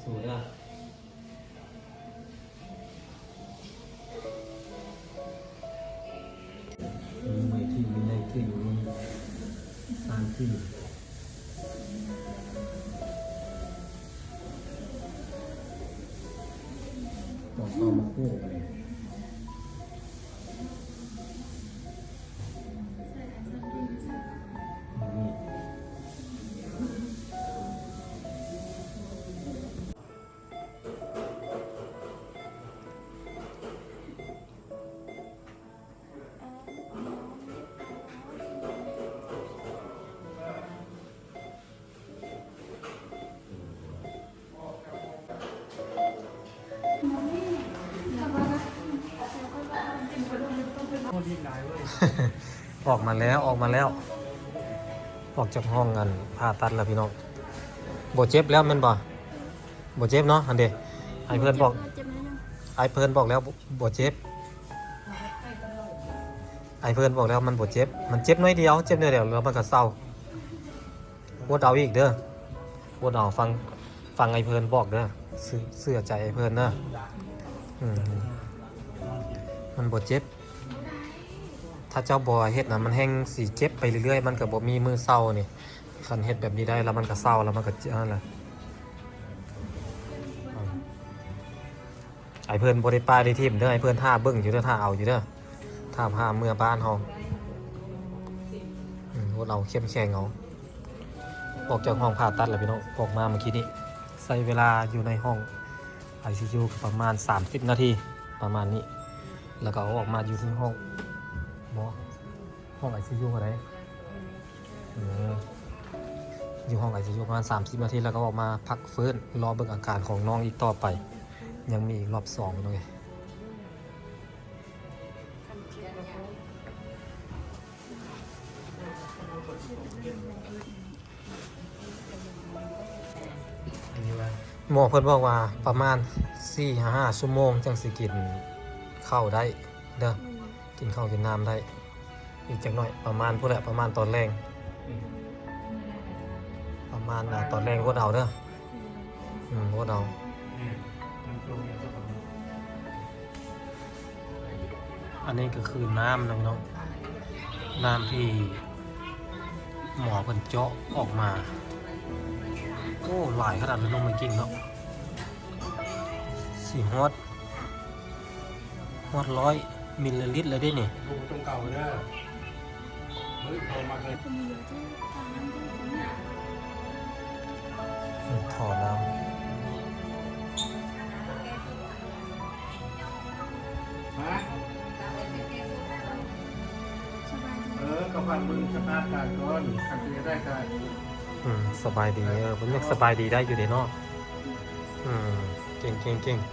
ສູ້ເດີ ມີໄມ້ທີ່ ມີໄມ້ທີ່ ມີສານທີ່ ບໍ່ເຂົ້າມາຄູ່ກັນເລີຍ. ອອກມາແລ້ວ ອອກມາແລ້ວ ອອກຈາກຫ້ອງອັນຜ່າຕັດແລ້ວພີ່ນ້ອງ. ບໍ່ເຈັບແລ້ວແມ່ນບໍ່? ບໍ່ເຈັບເນາະ. ຫັ້ນເດ ອ້າຍເພິ່ນບອກ ເຈັບໜ້ອຍໜຶ່ງ ອ້າຍເພິ່ນບອກແລ້ວ ບໍ່ເຈັບ. ອ້າຍເພິ່ນບອກແລ້ວມັນບໍ່ເຈັບ ມັນເຈັບໜ້ອຍດຽວ ເຈັບໜ້ອຍດຽວແລ້ວມັນກໍເຊົາ. ອົດເອົາອີກເດີ ອົດເອົາ ຟັງ ຟັງອ້າຍເພິ່ນບອກເດີ ເຊື່ອ ເຊື່ອໃຈອ້າຍເພິ່ນເດີ. ອືມ ມັນບໍ່ເຈັບ ຖ້າເຈົ້າບໍ່ເຮັດນະ ມັນແຮ່ງຊິເຈັບໄປເລື້ອຍໆ ມັນກໍບໍ່ມີມື້ເຊົານີ້. ຄັນເຮັດແບບນີ້ໄດ້ແລ້ວ ມັນກໍເຊົາ ແລ້ວມັນກໍ ອັນນັ້ນແຫຼະ. ອ້າຍເພິ່ນບໍ່ໄດ້ປະໄດ້ຖິ້ມເດີ ອ້າຍເພິ່ນຖ້າເບິ່ງຢູ່ເດີ ຖ້າເອົາຢູ່ເດີ ຖ້າພາເມືອບ້ານເຮົາ. ອືມ ອົດເອົາ ເຂັ້ມແຂງເອົາ. ອອກຈາກຫ້ອງຜ່າຕັດແລ້ວພີ່ນ້ອງ ອອກມາເມື່ອກີ້ນີ້ ໃຊ້ເວລາຢູ່ໃນຫ້ອງໄອຊີຢູປະມານສາມສິບນາທີ ປະມານນີ້ ແລ້ວກໍເອົາອອກມາຢູ່ທີ່ຫ້ອງ ບໍ່ ຫ້ອງໄອຊີຢູຫັ້ນໃດ. ເອີ ຢູ່ຫ້ອງໄອຊີຢູປະມານສາມສິບນາທີ ແລ້ວກໍອອກມາພັກຟື້ນ ລໍເບິ່ງອາການຂອງນ້ອງອີກຕໍ່ໄປ ຍັງມີອີກລອບສອງພີ່ນ້ອງເອີຍ. ໝໍເພິ່ນບອກວ່າປະມານສີ່ຫາຫ້າຊົ່ວໂມງຈັ່ງຊິກິນເຂົ້າໄດ້ເດີ ອືມ ກິນເຂົ້າກິນນ້ຳໄດ້. ອີກຈັກໜ້ອຍ ປະມານພຸ້ນແຫຼະ ປະມານຕອນແລງ ອືມ ປະມານ ອາ ຕອນແລງ ອົດເອົາເດີ ອືມ ອົດເອົາ. ອັນນີ້ກໍຄືນ້ຳນະພີ່ນ້ອງ ນ້ຳທີ່ໝໍເພິ່ນເຈາະອອກມາ. ໂອ້ ຫຼາຍຂະໜາດເລີຍເນາະ ແມ່ກິ່ງເນາະ ຊິຮອດ ຮອດຮ້ອຍມິນລີລິດແລ້ວເດ້ນີ້. ລູກຕົງເກົ່າເດີ ເຮີ້ຍ ເຂົ້າມາເລີຍ ອືມ ທໍ່ນ້ຳ. ຮະ? ເອີ ກໍຟັງເບິ່ງສະພາບການກ່ອນ ຄັນຊິໄດ້ກໍ ອືມ ສະບາຍດີ. ເອີ ເພິ່ນຍັງສະບາຍດີໄດ້ຢູ່ເດ້ເນາະ. ອືມ ເກັ່ງໆ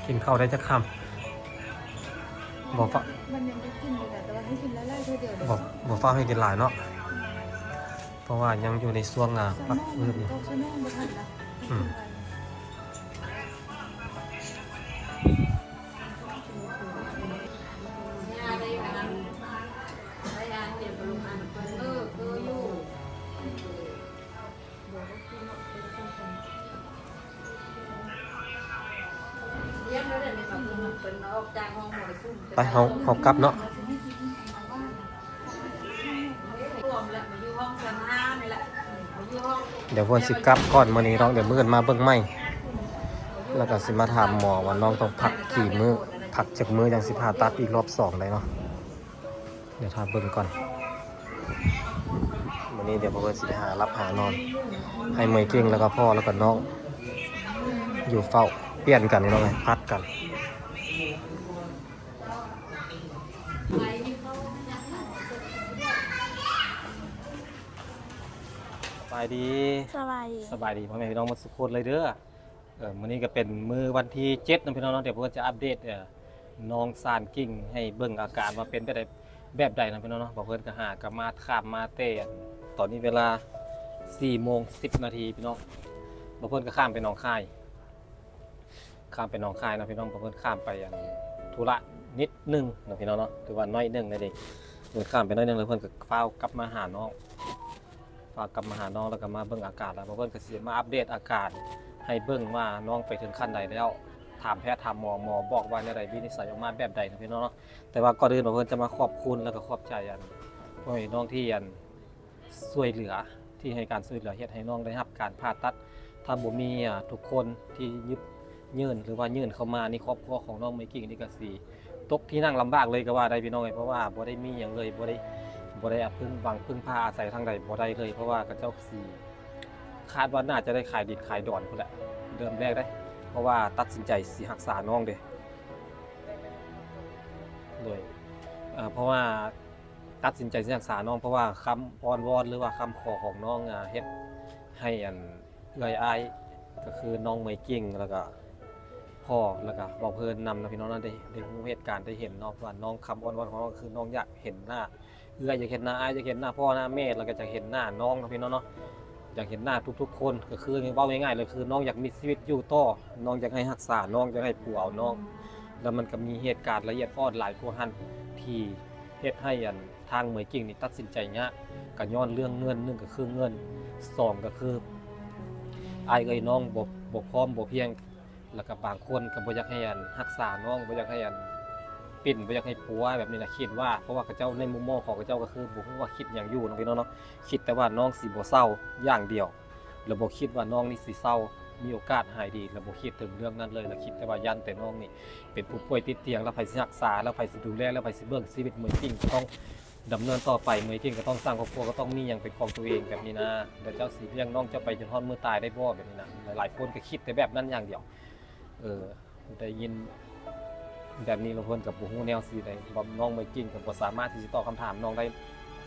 ໆ. ກິນເຂົ້າໄດ້ຈັກຄຳ? ບໍ່ຟ້າວ ມັນຍັງໄດ້ກິນຢູ່ນະ ແຕ່ວ່າໃຫ້ກິນຫຼາຍໆເທື່ອດຽວເດີ ບໍ່ ບໍ່ຟ້າວໃຫ້ກິນຫຼາຍເນາະ ເພາະວ່າຍັງຢູ່ໃນຊ່ວງ ອາ ພັກຟື້ນຢູ່. ອືມ. ໄປ ເຮົາ ເຮົາກັບເນາະ. ດຽວເພິ່ນຊິກັບກ່ອນມື້ນີ້ເນາະ ດຽວມື້ອື່ນມາເບິ່ງໃໝ່ ແລ້ວກໍຊິມາຖາມໝໍວ່ານ້ອງຕ້ອງພັກກີ່ມື້ ພັກຈັກມື້ຈັ່ງຊິຜ່າຕັດອີກລອບສອງໄດ້ເນາະ. ດຽວຖ້າເບິ່ງກ່ອນ ມື້ນີ້ດຽວພວກເພິ່ນຊິໄປຫາຫຼັບຫານອນ ໃຫ້ເມຍເກັ່ງ ແລ້ວກໍພໍ່ ແລ້ວກໍນ້ອງຢູ່ເຝົ້າ ປ່ຽນກັນເນາະ ຜັດກັນ. ສະບາຍດີ ສະບາຍດີ ສະບາຍດີພໍ່ແມ່ພີ່ນ້ອງໝົດສູ່ຄົນເລີຍເດີ. ເອີ ມື້ນີ້ກໍເປັນມື້ວັນທີເຈັດເນາະພີ່ນ້ອງເນາະ ດຽວເພິ່ນຈະອັບເດດ ເອີ ນ້ອງຊານກິ່ງໃຫ້ເບິ່ງອາການວ່າເປັນແບບໃດ ແບບໃດເນາະພີ່ນ້ອງເນາະ. ບ່າວເພິ່ນກໍຫາກັບມາ ຂ້າມມາແຕ່ ຕອນນີ້ເວລາສີ່ໂມງສິບນາທີພີ່ນ້ອງ ບ່າວເພິ່ນກໍຂ້າມໄປໜອງຄາຍ ຂ້າມໄປໜອງຄາຍເນາະພີ່ນ້ອງ ເພິ່ນຂ້າມໄປອັນທຸລະນິດໜຶ່ງເນາະພີ່ນ້ອງເນາະ ຖືວ່າໜ້ອຍໜຶ່ງນັ້ນເອງ. ເພິ່ນຂ້າມໄປໜ້ອຍໜຶ່ງ ແລ້ວເພິ່ນກໍຟ້າວກັບມາຫານ້ອງ ຝາກກັບມາຫານ້ອງ ແລ້ວກໍມາເບິ່ງອາການ ແລ້ວບ່າວເພິ່ນກໍຊິມາອັບເດດອາການໃຫ້ເບິ່ງວ່ານ້ອງໄປເຖິງຂັ້ນໃດແລ້ວ, ຖາມແພດຖາມໝໍ ໝໍບອກວ່າແນວໃດ ວິນິດໄສອອກມາແບບໃດເນາະພີ່ນ້ອງເນາະ. ແຕ່ວ່າກ່ອນອື່ນບ່າວເພິ່ນຈະມາຂອບຄຸນ ແລ້ວກໍຂອບໃຈອັນ ພໍ່ແມ່ພີ່ນ້ອງທີ່ອັນ ຊ່ວຍເຫຼືອ ທີ່ໃຫ້ການຊ່ວຍເຫຼືອ ເຮັດໃຫ້ນ້ອງໄດ້ຮັບການຜ່າຕັດ. ຖ້າບໍ່ມີ ອາ ທຸກຄົນທີ່ຍຶບ ຍື່ນ ຫຼືວ່າຍື່ນເຂົ້າມາໃນຄອບຄົວຂອງນ້ອງເມຍກິ່ງນີ້ ກໍຊິຕົກທີ່ນັ່ງລຳບາກເລີຍກໍວ່າໄດ້ພີ່ນ້ອງເອີຍ, ເພາະວ່າບໍ່ໄດ້ມີຫຍັງເລີຍ, ບໍ່ໄດ້ ບໍ່ໄດ້ອາ ເພິ່ງຫວັງເພິ່ງພາອາໄສທາງໃດບໍ່ໄດ້ເລີຍ, ເພາະວ່າເຂົາເຈົ້າຊິ ຄາດວ່າໜ້າຈະໄດ້ຂາຍດິນຂາຍດອນພຸ້ນແຫຼະ ເລີ່ມແລກເດ້, ເພາະວ່າຕັດສິນໃຈຊິຮັກສານ້ອງເດ້. ໂດຍ ເອີ ເພາະວ່າ ຕັດສິນໃຈຊິຮັກສານ້ອງ ເພາະວ່າຄຳອ້ອນວອນ ຫຼືວ່າຄຳຂໍຂອງນ້ອງ ອາ ເຮັດໃຫ້ອັນ ເອື້ອຍອ້າຍ ກໍຄືນ້ອງເມຍກິ່ງ ແລ້ວກໍພໍ່ ແລ້ວກໍບ່າວເພິ່ນນຳເນາະພີ່ນ້ອງເນາະ, ໄດ້ ໄດ້ຮູ້ເຫດການ ໄດ້ເຫັນເນາະ ວ່ານ້ອງ ຄຳອ້ອນວອນຂອງນ້ອງ ກໍຄືນ້ອງຢາກເຫັນໜ້າເອື້ອຍ ຢາກເຫັນໜ້າອ້າຍ ຢາກເຫັນໜ້າພໍ່ໜ້າແມ່ ແລ້ວກໍຢາກເຫັນໜ້ານ້ອງເນາະພີ່ນ້ອງເນາະ, ຢາກເຫັນໜ້າທຸກໆຄົນ. ກໍຄືເວົ້າງ່າຍໆເລີຍ ຄືນ້ອງຢາກມີຊີວິດຢູ່ຕໍ່ ນ້ອງຢາກໃຫ້ຮັກສານ້ອງ ຢາກໃຫ້ຜົວເອົານ້ອງ. ແລ້ວມັນກໍມີເຫດການລະອຽດອ່ອນຫຼາຍກວ່າຫັ້ນ ທີ່ເຮັດໃຫ້ອັນ ທາງເມຍກິ່ງນີ້ຕັດສິນໃຈຍາກ ກໍຍ້ອນເລື່ອງເງິນ, ໜຶ່ງກໍຄືເງິນ, ສອງກໍຄືອ້າຍເອີຍນ້ອງບໍ່ ບໍ່ພ້ອມບໍ່ພຽງ, ແລ້ວກໍບາງຄົນກໍບໍ່ຢາກໃຫ້ອັນ ຮັກສານ້ອງ, ບໍ່ຢາກໃຫ້ອັນ ປິ່ນ, ບໍ່ຢາກໃຫ້ປົວແບບນີ້ນະ. ຄິດວ່າ ເພາະວ່າເຂົາເຈົ້າ ໃນມຸມມອງຂອງເຂົາເຈົ້າ ກໍຄືບໍ່ຮູ້ວ່າຄິດຫຍັງຢູ່ເນາະພີ່ນ້ອງເນາະ, ຄິດແຕ່ວ່ານ້ອງຊິບໍ່ເຊົາຢ່າງດຽວ. ແລ້ວບໍ່ຄິດວ່ານ້ອງນີ້ຊິເຊົາ ມີໂອກາດຫາຍດີ, ແລ້ວບໍ່ຄິດເຖິງເລື່ອງນັ້ນເລີຍ, ແລ້ວຄິດແຕ່ວ່າຢ້ານແຕ່ນ້ອງນີ້ເປັນຜູ້ປ່ວຍຕິດຕຽງ, ແລ້ວໃຜຊິຮັກສາ, ແລ້ວໃຜຊິດູແລ, ແລ້ວໃຜຊິເບິ່ງຊີວິດເມຍກິ່ງ ກໍຕ້ອງດຳເນີນຕໍ່ໄປ, ເມຍກິ່ງກໍຕ້ອງສ້າງຄອບຄົວ, ກໍຕ້ອງມີຫຍັງເປັນຂອງຕົວເອງແບບນີ້ນະ. ແລ້ວເຈົ້າຊິລ້ຽງນ້ອງເຈົ້າໄປຈົນຮອດມື້ຕາຍໄດ້ບໍ່ ແບບນີ້ນະ. ຫຼາຍໆຄົນກໍຄິດແຕ່ແບບນັ້ນຢ່າງດຽວ. ເອີ ໄດ້ຍິນແບບນີ້ແລ້ວ ເພິ່ນກໍບໍ່ຮູ້ແນວຊິໄດ້ ນ້ອງເມຍກິ່ງກໍບໍ່ສາມາດທີ່ຊິຕອບຄຳຖາມນ້ອງໄດ້.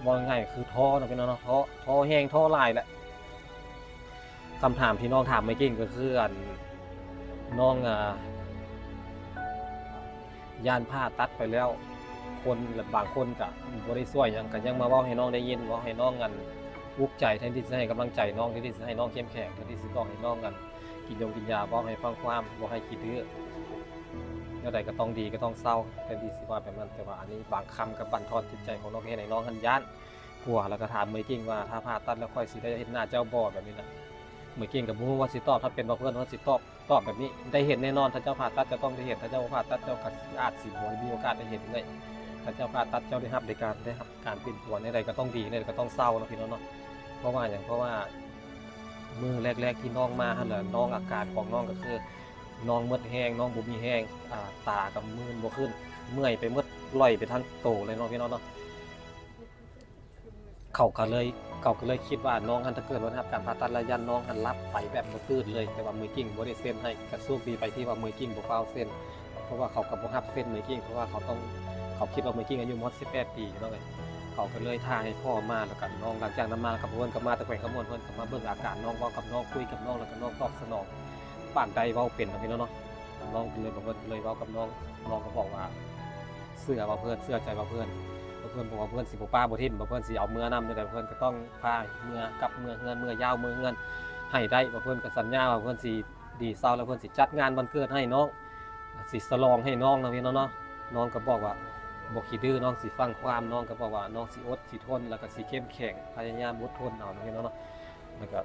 ເວົ້າງ່າຍໆ ຄືທໍ້ເນາະພີ່ນ້ອງເນາະ, ທໍ້ ທໍ້ແຮງ ທໍ້ຫຼາຍແຫຼະ. ຄຳຖາມທີ່ນ້ອງຖາມເມຍກິ່ງກໍຄື ອັນ ນ້ອງ ອ່າ ຢ້ານຜ່າຕັດໄປແລ້ວ ຄົນ ແລະ ບາງຄົນກໍບໍ່ໄດ້ຊ່ວຍຫຍັງ ກໍຍັງມາເວົ້າໃຫ້ນ້ອງໄດ້ຍິນ, ເວົ້າໃຫ້ນ້ອງ ອັນ ອຸກໃຈ ແທນທີ່ຊິໃຫ້ກຳລັງໃຈນ້ອງ, ແທນທີ່ຊິໃຫ້ນ້ອງເຂັ້ມແຂງ, ແທນທີ່ຊິບອກໃຫ້ນ້ອງ ອັນ ກິນຢົງກິນຢາ, ບອກໃຫ້ຟັງຄວາມ, ບອກໃຫ້ຄິດຖືກ, ແນວໃດກໍຕ້ອງດີ ກໍຕ້ອງເຊົາ, ແທນທີ່ຊິວ່າແບບນັ້ນ. ແຕ່ວ່າອັນນີ້ບາງຄຳກໍບັ່ນທອນຈິດໃຈຂອງນ້ອງ, ເຮັດໃຫ້ນ້ອງຫັ້ນຢ້ານກົວ, ແລ້ວກໍຖາມເມຍກິ່ງວ່າ ຖ້າຜ່າຕັດແລ້ວຂ້ອຍຊິໄດ້ເຫັນໜ້າເຈົ້າບໍ່ ແບບນີ້ນະ. ເມຍກິ່ງກໍບໍ່ຮູ້ວ່າຊິຕອບ, ຖ້າເປັນບ່າວເພິ່ນ ເພິ່ນຊິຕອບ ຕອບແບບນີ້ ໄດ້ເຫັນແນ່ນອນ, ຖ້າເຈົ້າຜ່າຕັດເຈົ້າຕ້ອງໄດ້ເຫັນ, ຖ້າເຈົ້າບໍ່ຜ່າຕັດເຈົ້າກໍອາດຊິບໍ່ໄດ້ມີໂອກາດໄດ້ເຫັນເລີຍ. ຖ້າເຈົ້າຜ່າຕັດເຈົ້າໄດ້ຮັບ ໄດ້ການ ໄດ້ຮັບການປິ່ນປົວແນວໃດກໍຕ້ອງດີ, ແນວໃດກໍຕ້ອງເຊົາເນາະພີ່ນ້ອງເນາະ. ເພາະວ່າຫຍັງ? ເພາະວ່າ ມື້ແລກໆທີ່ນ້ອງມາຫັ້ນແຫຼະ ນ້ອງ ອາການຂອງນ້ອງກໍຄືນ້ອງໝົດແຮງ, ນ້ອງບໍ່ມີແຮງ, ອາ ຕາກໍມື່ນບໍ່ຂຶ້ນ, ເມື່ອຍໄປໝົດ, ລອຍໄປທັງໂຕເລີຍເນາະພີ່ນ້ອງເນາະ. ເຂົາກໍເລີຍ ເຂົາກໍເລີຍຄິດວ່ານ້ອງຫັ້ນ ຖ້າເກີດວ່າໄດ້ຮັບການຜ່າຕັດແລ້ວ ຢ້ານນ້ອງຫັ້ນຫຼັບໄປແບບບໍ່ຕື່ນເລີຍ, ແຕ່ວ່າເມຍກິ່ງບໍ່ໄດ້ເຊັນໃຫ້, ກໍໂຊກດີໄປທີ່ວ່າເມຍກິ່ງບໍ່ຟ້າວເຊັນ. ເພາະວ່າເຂົາກໍບໍ່ຮັບເຊັນເມຍກິ່ງ, ເພາະວ່າເຂົາຕ້ອງ ເຂົາຄິດວ່າເມຍກິ່ງອາຍຸບໍ່ຮອດສິບແປດປີເນາະ. ເຂົາກໍເລີຍຖ້າໃຫ້ພໍ່ມາ ແລ້ວກໍນ້ອງ, ຫຼັງຈາກນັ້ນມາກໍ ເພິ່ນກໍມາແຕ່ແຂວງຄຳມ່ວນ, ເພິ່ນກໍມາເບິ່ງອາການນ້ອງ, ເວົ້າກັບນ້ອງ, ຄຸຍກັບນ້ອງ, ແລ້ວກໍນ້ອງຕອບສະໜອງ, ປາກໄດ້ເວົ້າເປັນເນາະພີ່ນ້ອງເນາະ. ນ້ອງກໍເລີຍ ເພິ່ນກໍເລີຍເວົ້າກັບນ້ອງ, ນ້ອງກໍບອກວ່າ ເຊື່ອບ່າວເພິ່ນ, ເຊື່ອໃຈບ່າວເພິ່ນ, ບ່າວເພິ່ນບອກວ່າເພິ່ນຊິບໍ່ປ້າບໍ່ຖິ້ມ, ບ່າວເພິ່ນຊິເອົາເມືອນຳ, ແນວໃດເພິ່ນກໍຕ້ອງພາເມືອ ກັບເມືອເຮືອນ, ເມືອຢາວເມືອເຮືອນໃຫ້ໄດ້. ບ່າວເພິ່ນກໍສັນຍາວ່າເພິ່ນຊິ ດີເຊົາແລ້ວເພິ່ນຊິຈັດງານວັນເກີດໃຫ້ນ້ອງ, ຊິສະຫຼອງໃຫ້ນ້ອງເນາະພີ່ນ້ອງເນາະ. ນ້ອງກໍບອກວ່າບໍ່ຂີ້ດື້, ນ້ອງຊິຟັງຄວາມ, ນ້ອງກໍບອກວ່ານ້ອງຊິອົດຊິທົນ ແລ້ວກໍຊິເຂັ້ມແຂງ ພະຍາຍາມອົດທົນເອົາເນາະພີ່ນ້ອງເນາະ. ແລ້ວກໍ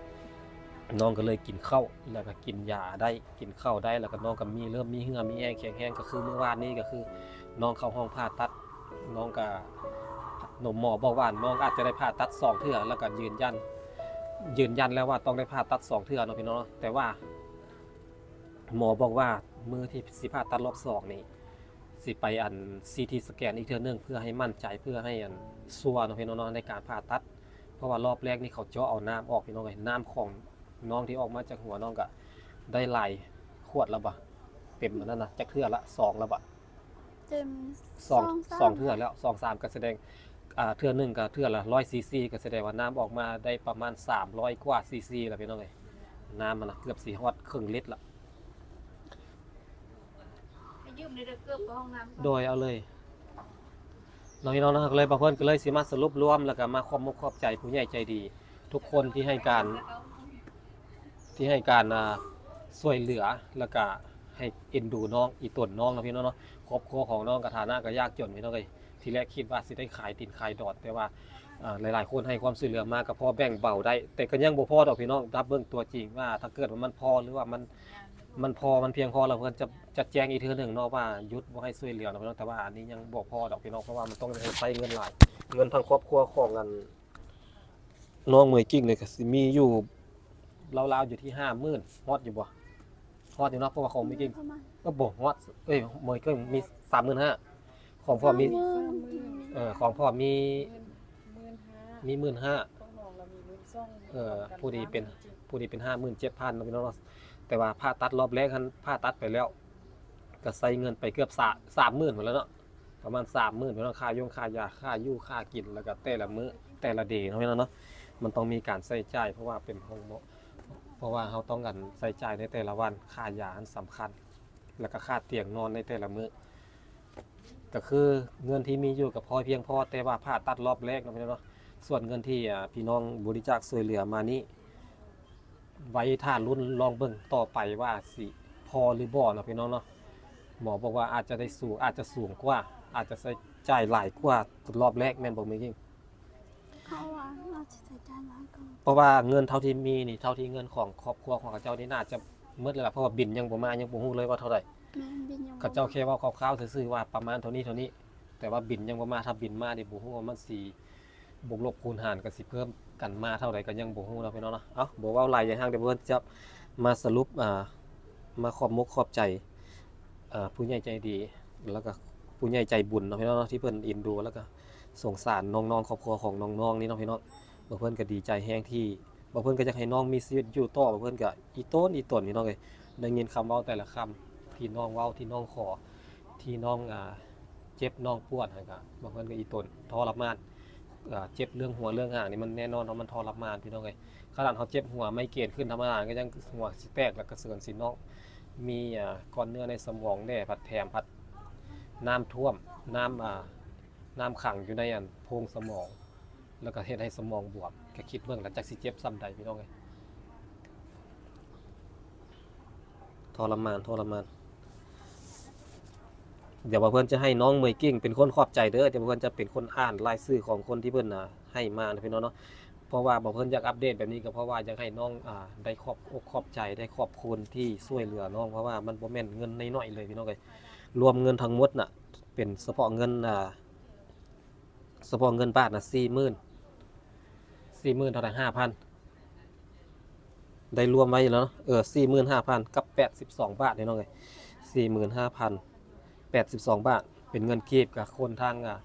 ນ້ອງກໍເລີຍກິນເຂົ້າ ແລ້ວກໍກິນຢາໄດ້, ກິນເຂົ້າໄດ້ ແລ້ວກໍນ້ອງກໍມີ ເລີ່ມມີເຫື່ອມີແຮງແຂງແຮງ. ກໍຄືມື້ວານນີ້ ກໍຄືນ້ອງເຂົ້າຫ້ອງຜ່າຕັດ, ນ້ອງກໍ ໝໍບອກວ່ານ້ອງອາດຈະໄດ້ຜ່າຕັດສອງເທື່ອ ແລ້ວກໍຢືນຢັນ ຢືນຢັນແລ້ວວ່າຕ້ອງໄດ້ຜ່າຕັດສອງເທື່ອເນາະພີ່ນ້ອງເນາະ. ແຕ່ວ່າ ໝໍບອກວ່າມື້ທີ່ຊິຜ່າຕັດລອບສອງນີ້ ຊິໄປອັນ ຊີທີສະແກນອີກເທື່ອໜຶ່ງ ເພື່ອໃຫ້ໝັ້ນໃຈ ເພື່ອໃຫ້ອັນ ຊັວເນາະພີ່ນ້ອງເນາະ ໃນການຜ່າຕັດ. ເພາະວ່າລອບແລກນີ້ເຂົາເຈາະເອົານ້ຳອອກ ພີ່ນ້ອງເອີຍ, ນ້ຳຂອງນ້ອງທີ່ອອກມາຈາກຫົວນ້ອງກໍໄດ້ຫຼາຍຂວດແລ້ວບໍ? ເຕັມອັນນັ້ນນະ ຈັກເທື່ອລະ? ສອງແລ້ວບໍ? ເຕັມ ສອງ ສອງສາມ ສອງເທື່ອແລ້ວ ສອງສາມ ກໍສະແດງ ອ່າ ເທື່ອໜຶ່ງກໍເທື່ອລະຮ້ອຍຊີຊີ ກໍສະແດງວ່ານ້ຳອອກມາໄດ້ປະມານສາມຮ້ອຍກວ່າຊີຊີລະ ພີ່ນ້ອງເອີຍ. ນ້ຳມັນນະເກືອບຊິຮອດເຄິ່ງລິດລະ. ໃຫ້ຢືມແດ່ເດີ ເກີບເຂົ້າຫ້ອງນ້ຳກ່ອນ. ໂດຍ ເອົາເລີຍເນາະ ພີ່ນ້ອງເນາະ. ກໍເລີຍ ບ່າວເພິ່ນກໍເລີຍຊິມາສະຫຼຸບລວມ ແລ້ວກໍມາຂອບມຸກຂອບໃຈຜູ້ໃຫຍ່ໃຈດີທຸກຄົນທີ່ໃຫ້ການ ທີ່ໃຫ້ການ ອ່າ ຊ່ວຍເຫຼືອ ແລ້ວກະໃຫ້ເອັນດູນ້ອງ ອີ່ຕົນນ້ອງເນາະ ພີ່ນ້ອງເນາະ. ຄອບຄົວຂອງນ້ອງກະຖານະກະຍາກຈົນ ພີ່ນ້ອງເອີຍ. ທີແລກຄິດວ່າຊິໄດ້ຂາຍດິນຂາຍດອນ ແຕ່ວ່າ ອ່າ ຫຼາຍໆຄົນໃຫ້ຄວາມຊ່ວຍເຫຼືອມາ ກໍພໍແບ່ງເບົາໄດ້ ແຕ່ກໍຍັງບໍ່ພໍດອກພີ່ນ້ອງ. ຖ້າເບິ່ງຕົວຈິງວ່າ ຖ້າເກີດວ່າມັນພໍ ຫຼືວ່າມັນ ມັນພໍ ມັນພຽງພໍແລ້ວ ເພິ່ນຈະ ຈະແຈ້ງອີກເທື່ອໜຶ່ງເນາະ ວ່າຢຸດບໍ່ໃຫ້ຊ່ວຍເຫຼືອເນາະພີ່ນ້ອງ. ແຕ່ວ່າອັນນີ້ຍັງບໍ່ພໍດອກພີ່ນ້ອງ ເພາະວ່າມັນຕ້ອງໄດ້ໃຊ້ເງິນຫຼາຍ. ເງິນທັງຄອບຄົວຂອງອັນ ນ້ອງເໝີຍກິ່ງນີ້ກໍຊິມີຢູ່ລາວໆຢູ່ທີ່ຫ້າໝື່ນ ຮອດຢູ່ບໍ່? ຮອດຢູ່ເນາະ ເພາະວ່າຂອງເໝີຍກິ່ງ ປະມານ ກໍບໍ່ຮອດ. ເອີຍ ເໝີຍກິ່ງມີສາມໝື່ນຫ້າ ຂອງພໍ່ມີ ສາມໝື່ນ ເອີ ຂອງພໍ່ມີ ໝື່ນ ໝື່ນຫ້າ ມີໝື່ນຫ້າ ຂອງນ້ອງລະມີໝື່ນສອງ ເອີ ລວມກັນ ຜູ້ນີ້ເປັນ ຫ້າໝື່ນເຈັດ ຜູ້ນີ້ເປັນຫ້າໝື່ນເຈັດພັນເນາະພີ່ນ້ອງເນາະ. ແຕ່ວ່າຜ່າຕັດລອບແລກຫັ້ນ ຜ່າຕັດໄປແລ້ວ ກໍໃຊ້ເງິນໄປເກືອບສາມ ສາມໝື່ນພຸ້ນແລ້ວເນາະ. ປະມານສາມໝື່ນພີ່ນ້ອງ ຄ່າຢົງຄ່າຢາ ຄ່າຢູ່ຄ່າກິນ ແລ້ວກໍແຕ່ລະມື້ ແຕ່ລະເດເນາະພີ່ນ້ອງເນາະ. ມັນຕ້ອງມີການໃຊ້ຈ່າຍ ເພາະວ່າເປັນໂຮງໝໍ ເພາະວ່າເຮົາຕ້ອງ ອັນ ໃຊ້ຈ່າຍໃນແຕ່ລະວັນ ຄ່າຢາຫັ້ນສຳຄັນ ແລ້ວກໍຄ່າຕຽງນອນໃນແຕ່ລະມື້. ກໍຄືເງິນທີ່ມີຢູ່ກໍພໍພຽງພໍ ແຕ່ວ່າຜ່າຕັດລອບແລກເນາະພີ່ນ້ອງເນາະ. ສ່ວນເງິນທີ່ ອ່າ ພີ່ນ້ອງບໍລິຈາກຊ່ວຍເຫຼືອມານີ້ ໄວ້ຖ້າລຸ້ນລອງເບິ່ງຕໍ່ໄປວ່າຊິພໍຫຼືບໍ່ເນາະພີ່ນ້ອງເນາະ. ໝໍບອກວ່າອາດຈະໄດ້ສູງ ອາດຈະສູງກວ່າ ອາດຈະໃຊ້ຈ່າຍຫຼາຍກວ່າລອບແລກ ແມ່ນບໍ່ເມຍິງ? ເພາະວ່າອາດຈະໃຊ້ຈ່າຍຫຼາຍກວ່າ ເພາະວ່າເງິນເທົ່າທີ່ມີນີ້ ເທົ່າທີ່ເງິນຂອງຄອບຄົວຂອງເຂົາເຈົ້ານີ້ໜ້າຈະໝົດແລ້ວລະ ເພາະວ່າບິນຍັງບໍ່ມາ ຍັງບໍ່ຮູ້ເລີຍວ່າເທົ່າໃດ. ແມ່ນ ບິນຍັງບໍ່ມາ ເຂົາເຈົ້າແຄ່ເວົ້າຄ່າວໆຊື່ໆວ່າປະມານເທົ່ານີ້ເທົ່ານີ້ ແຕ່ວ່າບິນຍັງບໍ່ມາ. ຖ້າບິນມານີ້ບໍ່ຮູ້ວ່າມັນຊິ ບວກລົບຄູນຫານກໍຊິເພີ່ມກັນມາເທົ່າໃດກໍຍັງບໍ່ຮູ້ເນາະພີ່ນ້ອງເນາະ. ເອົ້າ ບໍ່ເວົ້າຫຼາຍຍາຍຮ່າງ ດຽວເພິ່ນຈະມາສະຫຼຸບ ອ່າ ມາຂອບມົກຂອບໃຈ ອ່າ ຜູ້ໃຫຍ່ໃຈດີ ແລ້ວກໍຜູ້ໃຫຍ່ໃຈບຸນເນາະພີ່ນ້ອງເນາະ ທີ່ເພິ່ນເອັນດູ ແລ້ວກໍສົງສານນ້ອງໆ ຄອບຄົວຂອງນ້ອງໆນີ້ເນາະພີ່ນ້ອງ. ບໍ່ເພິ່ນກໍດີໃຈແຮງທີ່ ບໍ່ເພິ່ນກໍຢາກໃຫ້ນ້ອງມີຊີວິດຢູ່ຕໍ່ ບໍ່ເພິ່ນກໍອີ່ຕົນອີ່ຕົນພີ່ນ້ອງເອີຍ. ໄດ້ຍິນຄຳເວົ້າແຕ່ລະຄຳ ທີ່ນ້ອງເວົ້າ ທີ່ນ້ອງຂໍ ທີ່ນ້ອງ ອ່າ ເຈັບນ້ອງປວດຫັ້ນກະ ບາງເພິ່ນກໍອີ່ຕົນທໍລະມານ ເອີ ເຈັບເລື່ອງຫົວເລື່ອງຫາງນີ້ ມັນແນ່ນອນວ່າມັນທໍລະມານພີ່ນ້ອງເອີຍ. ຂະໜາດເຮົາເຈັບຫົວໄມເກນຂຶ້ນທຳມະດາ ກໍຍັງຫົວຊິແຕກ ແລ້ວກະເຊື່ອມຊິນອກ ມີ ອ່າ ກ້ອນເນື້ອໃນສະໝອງແດ່ ພັດແຖມພັດນ້ຳຖ້ວມ ນ້ຳ ອ່າ ນ້ຳຂັງຢູ່ໃນອັນໂພງສະໝອງ ແລ້ວກໍເຮັດໃຫ້ສະໝອງບວມ ກໍຄິດເບິ່ງລະຈັກຊິເຈັບສ່ຳໃດພີ່ນ້ອງເອີຍ. ທໍລະມານ ທໍລະມານ. ດຽວບ່າວເພິ່ນຈະໃຫ້ນ້ອງເໝີຍກິ່ງເປັນຄົນຂອບໃຈເດີ ດຽວບ່າວເພິ່ນຈະເປັນຄົນອ່ານລາຍຊື່ຂອງຄົນທີ່ເພິ່ນ ອ່າ ໃຫ້ມານະພີ່ນ້ອງເນາະ. ເພາະວ່າບ່າວເພິ່ນຢາກອັບເດດແບບນີ້ ກໍເພາະວ່າຢາກໃຫ້ນ້ອງ ອ່າ ໄດ້ຂອບອົກຂອບໃຈ ໄດ້ຂອບຄຸນທີ່ຊ່ວຍເຫຼືອນ້ອງ ເພາະວ່າມັນບໍ່ແມ່ນເງິນນ້ອຍໆເລີຍພີ່ນ້ອງເອີຍ. ລວມເງິນທັງໝົດນະ ເປັນສະເພາະເງິນ ອ່າ ສະເພາະເງິນບາດນະ ສີ່ໝື່ນ ສີ່ໝື່ນເທົ່າໃດ ຫ້າພັນ ໄດ້ລວມໄວ້ຢູ່ແລ້ວເນາະ ເອີ ສີ່ໝື່ນຫ້າພັນກັບແປດສິບສອງບາດພີ່ນ້ອງເອີຍ. ສີ່ໝື່ນຫ້າພັນ ແປດສິບສອງບາດ ເປັນເງິນກີບ ກະຄົນທາງ ອ່າ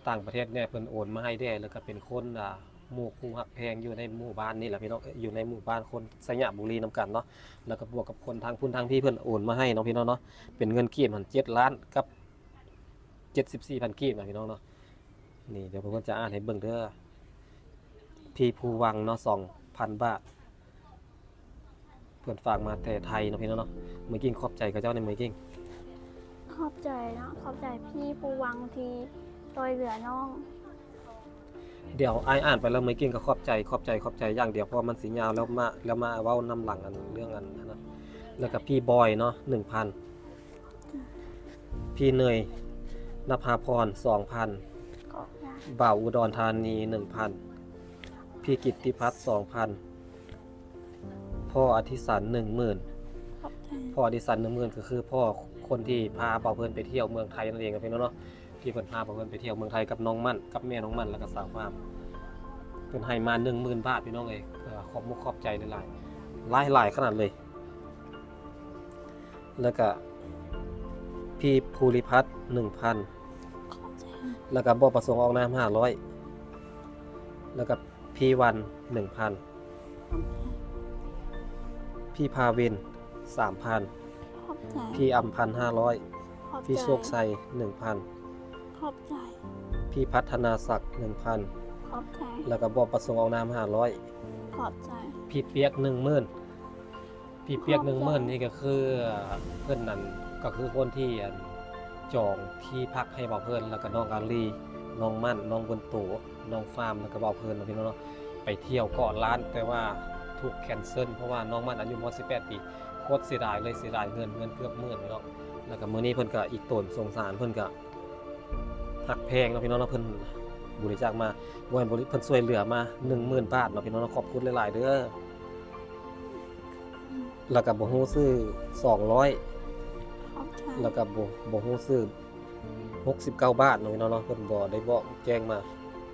ຕ່າງປະເທດແດ່ ເພິ່ນໂອນມາໃຫ້ແດ່ ແລ້ວກະເປັນຄົນ ອ່າ ໝູ່ຄູ່ຮັກແພງຢູ່ໃນໝູ່ບ້ານນີ້ແຫຼະພີ່ນ້ອງ ຢູ່ໃນໝູ່ບ້ານຄົນໄຊຍະບູລີນຳກັນເນາະ. ແລ້ວກະບວກກັບຄົນທາງພຸ້ນທາງພີ້ເພິ່ນໂອນມາໃຫ້ເນາະພີ່ນ້ອງເນາະ ເປັນເງິນກີບຫັ້ນ ເຈັດລ້ານກັບ ເຈັດສິບສີ່ພັນກີບນະພີ່ນ້ອງເນາະ. ນີ້ ດຽວເພິ່ນຈະອ່ານໃຫ້ເບິ່ງເດີ ພີ່ພູວັງເນາະ ສອງພັນບາດ ເພິ່ນຝາກມາແຕ່ໄທເນາະພີ່ນ້ອງເນາະ. ເມກິ່ງຂອບໃຈເຂົາເຈົ້າແດ່ ເມກິ່ງ. ຂອບໃຈເນາະ ຂອບໃຈພີ່ພູວັງທີ່ຊ່ວຍເຫຼືອນ້ອງ. ດຽວອ້າຍອ່ານໄປແລ້ວ ເມກິ່ງກໍຂອບໃຈ ຂອບໃຈ ຂອບໃຈຢ່າງດຽວ ເພາະວ່າມັນຊິຍາວ ແລ້ວມາ ແລ້ວມາເວົ້ານຳຫຼັງ ອັນ ເລື່ອງ ອັນ ອັນນັ້ນ. ແລ້ວກໍພີ່ບອຍເນາະ ໜຶ່ງພັນ. ພີ່ເນີຍ ນະພາພອນ ສອງພັນ. ບ່າວອຸດອນທານີ ໜຶ່ງພັນ. ພີ່ກິດຕິພັດ ສອງພັນ. ພໍ່ອະທິສັນ ໜຶ່ງໝື່ນ. ພໍ່ອະທິສັນ ໜຶ່ງໝື່ນ ກໍຄືພໍ່ຄົນທີ່ພາບ່າວເພິ່ນໄປທ່ຽວເມືອງໄທນັ້ນເອງເນາະພີ່ນ້ອງເນາະ. ທີ່ເພິ່ນພາບ່າວເພິ່ນໄປທ່ຽວເມືອງໄທກັບນ້ອງໝັ້ນ ກັບແມ່ນ້ອງໝັ້ນ ແລ້ວກໍສາວຟາມ ເພິ່ນໃຫ້ມາ ໜຶ່ງໝື່ນບາດ ພີ່ນ້ອງເອີຍ. ເອີ ຂອບມຸກຂອບໃຈຫຼາຍໆ ຫຼາຍໆຂະໜາດເລີຍ. ແລ້ວກະພີ່ພູລິພັດ ໜຶ່ງພັນ. ແລ້ວກະບໍ່ປະສົງອອກນາມ ຫ້າຮ້ອຍ. ແລ້ວກະພີ່ວັນ ໜຶ່ງພັນ. ພີ່ພາວິນ ສາມພັນ. ຂອບໃຈ. ພີ່ອຳພັນ ຫ້າຮ້ອຍ. ຂອບໃຈ. ພີ່ໂຊກໄຊ ໜຶ່ງພັນ. ຂອບໃຈ. ພີ່ພັດທະນາສັກ ໜຶ່ງພັນ. ຂອບໃຈ. ແລ້ວກະບໍ່ປະສົງອອກນາມ ຫ້າຮ້ອຍ. ຂອບໃຈ. ພີ່ປຽກ ໜຶ່ງໝື່ນ. ພີ່ປຽກ ຂອບໃຈ. ໜຶ່ງໝື່ນນີ້ກໍຄື ເພິ່ນນັ້ນກໍຄືຄົນທີ່ ອັນ ຈອງທີ່ພັກໃຫ້ບ່າວເພິ່ນ ແລ້ວກໍນ້ອງອາລີ ນ້ອງໝັ້ນ ນ້ອງບຸນໂຕ ນ້ອງຟາມ ແລ້ວກໍບ່າວເພິ່ນເນາະ ພີ່ນ້ອງເນາະ ໄປທ່ຽວເກາະລ້ານ ແຕ່ວ່າຖືກແຄນເຊິນ ເພາະວ່ານ້ອງໝັ້ນອາຍຸບໍ່ຮອດສິບແປດປີ. ໂຄດເສຍດາຍເລີຍ ເສຍດາຍເງິນ ເງິນເກືອບໝື່ນ ພີ່ນ້ອງ. ແລ້ວກໍມື້ນີ້ເພິ່ນກໍອີ່ຕົນສົງສານ ເພິ່ນກໍຮັກແພງເນາະ ພີ່ນ້ອງເນາະ ເພິ່ນ ບໍລິຈາກມາ ບໍ່ແມ່ນບໍລິ ເພິ່ນຊ່ວຍເຫຼືອມາໜຶ່ງໝື່ນບາດເນາະ ພີ່ນ້ອງເນາະ. ຂອບຄຸນຫຼາຍໆເດີ. ແລ້ວກໍບໍ່ຮູ້ຊື້ສອງຮ້ອຍ ຂອບໃຈ ແລ້ວກໍບໍ່ ບໍ່ຮູ້ຊື້ຫົກສິບເກົ້າບາດເນາະ ພີ່ນ້ອງເນາະ. ເພິ່ນບໍ່ໄດ້ບອກແຈ້ງມາ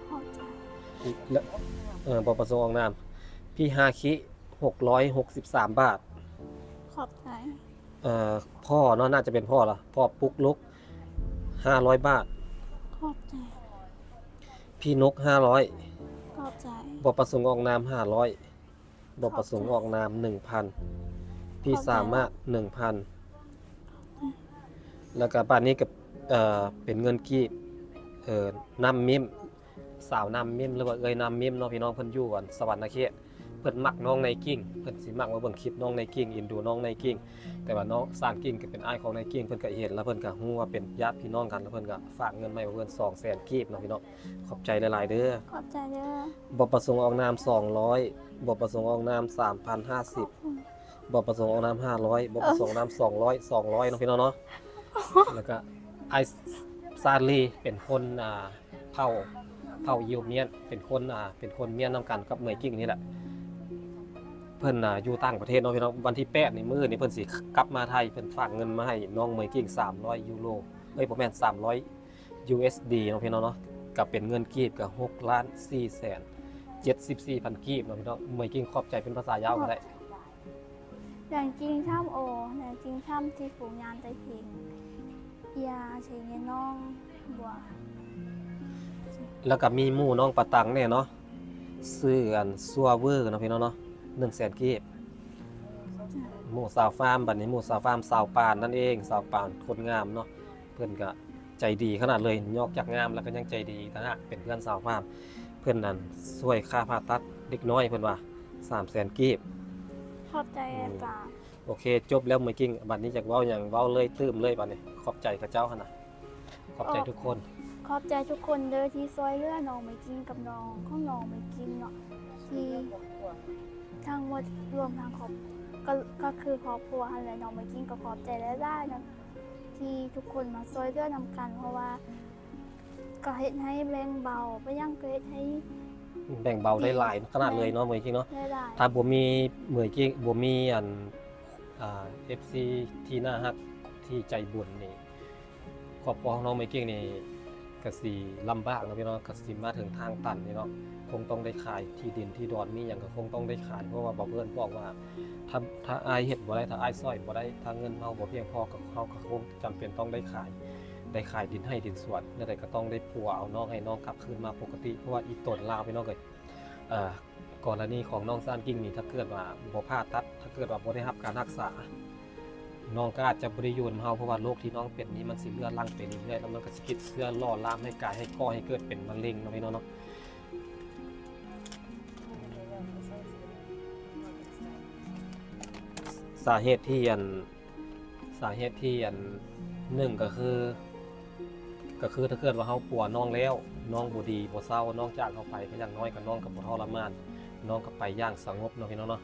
ຂອບໃຈ ແລ້ວ ເອີ ບໍ່ປະສົງອອກນາມ ພີ່ຮາຄິຫົກຮ້ອຍຫົກສິບສາມບາດ ຂອບໃຈ. ເອີ ພໍ່ເນາະ ໜ້າຈະເປັນພໍ່ລະ ພໍ່ປຸກລຸກຫ້າຮ້ອຍບາດ ຂອບໃຈ. ພີ່ນົກຫ້າຮ້ອຍ ຂອບໃຈ. ບໍ່ປະສົງອອກນາມຫ້າຮ້ອຍ ບໍ່ປະສົງອອກນາມໜຶ່ງພັນ ພີ່ສາມາດໜຶ່ງພັນ ແລ້ວກະບາດນີ້ກະ ເອີ ເປັນເງິນກີບ ເອີ ນ້ຳມິ້ມ ສາວນ້ຳມິ້ມ ຫຼືວ່າເອື້ອຍນ້ຳມິ້ມເນາະ ພີ່ນ້ອງ ເພິ່ນຢູ່ອັນສະຫວັນນະເຂດ ເພິ່ນມັກນ້ອງໄນກິ້ງ ເພິ່ນຊິມັກມາເບິ່ງຄລິບນ້ອງໄນກິ້ງ ເອັນດູນ້ອງໄນກິ້ງ ແຕ່ວ່ານ້ອງຊານກິ້ງກໍເປັນອ້າຍຂອງໄນກິ້ງ ເພິ່ນກໍເຫັນແລ້ວເພິ່ນກໍຮູ້ວ່າເປັນຍາດພີ່ນ້ອງກັນ ແລ້ວເພິ່ນກໍຝາກເງິນມາໃຫ້ເພິ່ນສອງແສນກີບເນາະ ພີ່ນ້ອງ. ຂອບໃຈຫຼາຍໆເດີ ຂອບໃຈເດີ. ບໍ່ປະສົງອອກນາມສອງຮ້ອຍ ບໍ່ປະສົງອອກນາມສາມພັນຫ້າສິບ ບໍ່ປະສົງອອກນາມຫ້າຮ້ອຍ ບໍ່ປະສົງອອກນາມສອງຮ້ອຍ ສອງຮ້ອຍເນາະ ພີ່ນ້ອງເນາະ. ແລ້ວກະອ້າຍຊາລີເປັນຄົນ ອ່າ ເຜົ່າ ເຜົ່າຢິວມຽນ ເປັນຄົນ ອ່າ ເປັນຄົນມຽນນຳກັນກັບເໝີຍກິ້ງນີ້ແຫຼະ. ເພິ່ນ ອ່າ ຢູ່ຕ່າງປະເທດເນາະ ພີ່ນ້ອງ. ວັນທີແປດນີ້ ມື້ນີ້ເພິ່ນຊິກັບມາໄທ ເພິ່ນຝາກເງິນມາໃຫ້ນ້ອງເໝີຍກິ້ງສາມຮ້ອຍຢູໂຣ ເອີຍ ບໍ່ແມ່ນ ສາມຮ້ອຍຢູເອັສດີເນາະ ພີ່ນ້ອງເນາະ ກໍເປັນເງິນກີບກໍຫົກລ້ານສີ່ແສນເຈັດສິບສີ່ພັນກີບເນາະ ພີ່ນ້ອງ. ເໝີຍກິ້ງຂອບໃຈເປັນພາສາຍາວກໍໄດ້. ແລງຈິງຊ້ຳໂອ ແລງຈິງຊ້ຳທີ່ຝູງຍານໄຕເພັງ ເອຍາເຊເຍນ້ອງບົວ ແລ້ວກໍມີໝູ່ນ້ອງປາຕັງແດ່ເນາະ ຊື່ອັນ ຊົ່ວເວີເນາະ ພີ່ນ້ອງເນາະ ໜຶ່ງແສນກີບ. ໝູ່ສາວຟາມ ບັດນີ້ໝູ່ສາວຟາມ ສາວປານນັ້ນເອງ ສາວປານຄົນງາມເນາະ ເພິ່ນກະໃຈດີຂະໜາດເລີຍ ນອກຈາກງາມແລ້ວກໍຍັງໃຈດີອີກຕ່າງຫາກ ເປັນເພື່ອນສາວຟາມ. ເພິ່ນນັ້ນຊ່ວຍຄ່າຜ່າຕັດເດັກນ້ອຍ ເພິ່ນວ່າສາມແສນກີບ. ຂອບໃຈອາຈານ. ໂອເຄ ຈົບແລ້ວເໝີຍກິ້ງ ບັດນີ້ຢາກເວົ້າຫຍັງເວົ້າເລີຍ ຕື່ມເລີຍບັດນີ້. ຂອບໃຈເຂົາເຈົ້າຫັ້ນນະ ຂອບໃຈທຸກຄົນ ຂອບໃຈທຸກຄົນເດີທີ່ຊ່ວຍເຫຼືອນ້ອງເໝີຍກິ້ງກັບນ້ອງຂອງນ້ອງເໝີຍກິ້ງເນາະ ທີ່ທັງໝົດລວມທັງຄອບ ກໍ ກໍຄືຄອບຄົວຫັ້ນແຫຼະ. ນ້ອງເໝີຍກິ້ງກໍຂອບໃຈຫຼາຍໆນຳ ທີ່ທຸກຄົນມາຊ່ວຍເຫຼືອນຳກັນ ເພາະວ່າກໍເຮັດໃຫ້ແບ່ງເບົາ ໄປຫຍັງກໍເຮັດໃຫ້ ແບ່ງເບົາໄດ້ຫຼາຍຂະໜາດເລີຍເນາະ ເໝີຍກິ້ງເນາະ. ຖ້າບໍ່ມີເໝີຍກິ້ງ ບໍ່ມີອັນ ອ່າ ເອັຟຊີທີ່ໜ້າຮັກ ທີ່ໃຈບຸນນີ້ ຄອບຄົວຂອງນ້ອງເໝີຍກິ້ງນີ້ກະຊິລຳບາກເນາະ ພີ່ນ້ອງ ກະຊິມາເຖິງທາງຕັນນີ້ເນາະ. ຄົງຕ້ອງໄດ້ຂາຍທີ່ດິນທີ່ດອນ ມີຫຍັງກໍຄົງຕ້ອງໄດ້ຂາຍ ເພາະວ່າບ່າວເພິ່ນບອກວ່າ ຖ້າ ຖ້າອ້າຍເຮັດບໍ່ໄດ້ ຖ້າອ້າຍຊ່ອຍບໍ່ໄດ້ ຖ້າເງິນເຮົາບໍ່ພຽງພໍ ກໍ ເຮົາກໍຄົງຈຳເປັນຕ້ອງໄດ້ຂາຍ ໄດ້ຂາຍດິນໄຮ່ດິນສວນ ແນວໃດກໍຕ້ອງໄດ້ປົວເອົານ້ອງ ໃຫ້ນ້ອງກັບຄືນມາປົກກະຕິ. ເພາະວ່າອີ່ຕົນລາວ ພີ່ນ້ອງເອີຍ ເອີ ກໍລະນີຂອງນ້ອງຊານກິ້ງນີ້ ຖ້າເກີດວ່າບໍ່ຜ່າຕັດ ຖ້າເກີດວ່າບໍ່ໄດ້ຮັບການຮັກສາ ນ້ອງກໍອາດຈະບໍ່ໄດ້ຢູ່ນຳເຮົາ ເພາະວ່າໂລກທີ່ນ້ອງເປັນນີ້ ມັນຊິເລືອດຫຼັ່ງໄປເລື້ອຍໆ ແລ້ວມັນກໍຊິຕິດເຊື້ອຫຼໍ່ຫຼາມໃຫ້ກາຍໃຫ້ກໍ່ໃຫ້ເກີດເປັນມະເຮັງເນາະ ພີ່ນ້ອງເນາະ. ສາເຫດທີ່ອັນ ສາເຫດທີ່ອັນໜຶ່ງກໍຄື ກໍຄືຖ້າເກີດວ່າເຮົາປົວນ້ອງແລ້ວ ນ້ອງບໍ່ດີບໍ່ເຊົາ ນ້ອງຈາກເຮົາໄປ ກໍຢ່າງໜ້ອຍກໍນ້ອງກໍບໍ່ທໍລະມານ ນ້ອງກໍໄປຢ່າງສະຫງົບເນາະ ພີ່ນ້ອງເນາະ.